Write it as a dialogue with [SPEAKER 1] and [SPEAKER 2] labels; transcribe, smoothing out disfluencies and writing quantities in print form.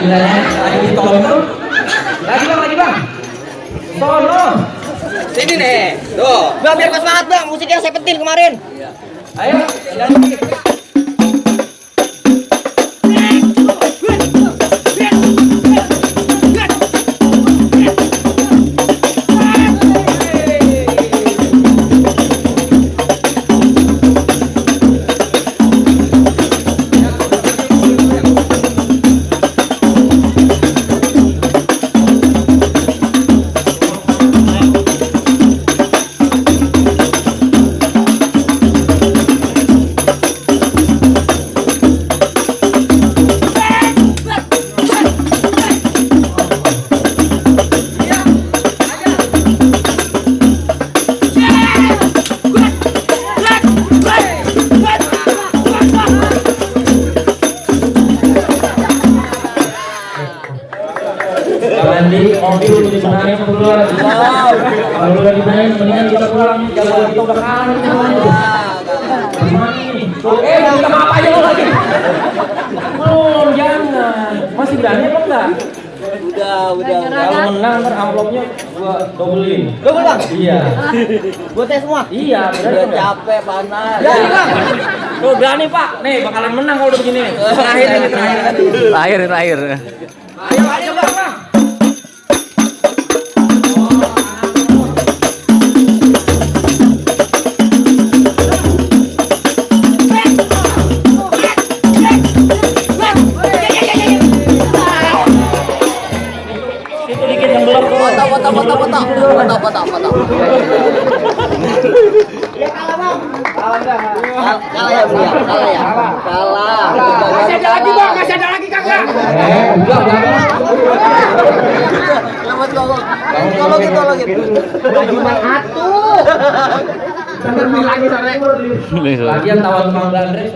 [SPEAKER 1] Ya, lagi ditonton. Lagi bang. Sono.
[SPEAKER 2] Sini nih. Tuh. Bang, biar semangat bang. Musik yang saya pentil kemarin.
[SPEAKER 1] Ayo, jalan dikit. Mandi mobil dibenahin keluar. Kalau udah dibenahin mendingan kita pulang. Jangan kita udah kangen. Kita maaf aja lo lagi. Oh jangan. Masih berani apa enggak?
[SPEAKER 2] Udah.
[SPEAKER 1] Kalau menang ntar amplopnya gua dobelin.
[SPEAKER 2] Double bang.
[SPEAKER 1] Iya.
[SPEAKER 2] Buat saya semua.
[SPEAKER 1] Iya.
[SPEAKER 2] Udah capek panas.
[SPEAKER 1] Berani bang. Tuh berani pak. Nih bakalan menang kalau udah begini. Terakhir ini terakhir.
[SPEAKER 3] Terakhir.
[SPEAKER 1] Ayo bang.
[SPEAKER 2] Potong. Ya kalah bang. Kalah ya bro. Kalah.
[SPEAKER 1] Masih ada lagi bang. Masih ada lagi kakak.
[SPEAKER 2] Tolongin. Cuma atuh.
[SPEAKER 1] Lagi sore. Lagian tawan tukang gandreng.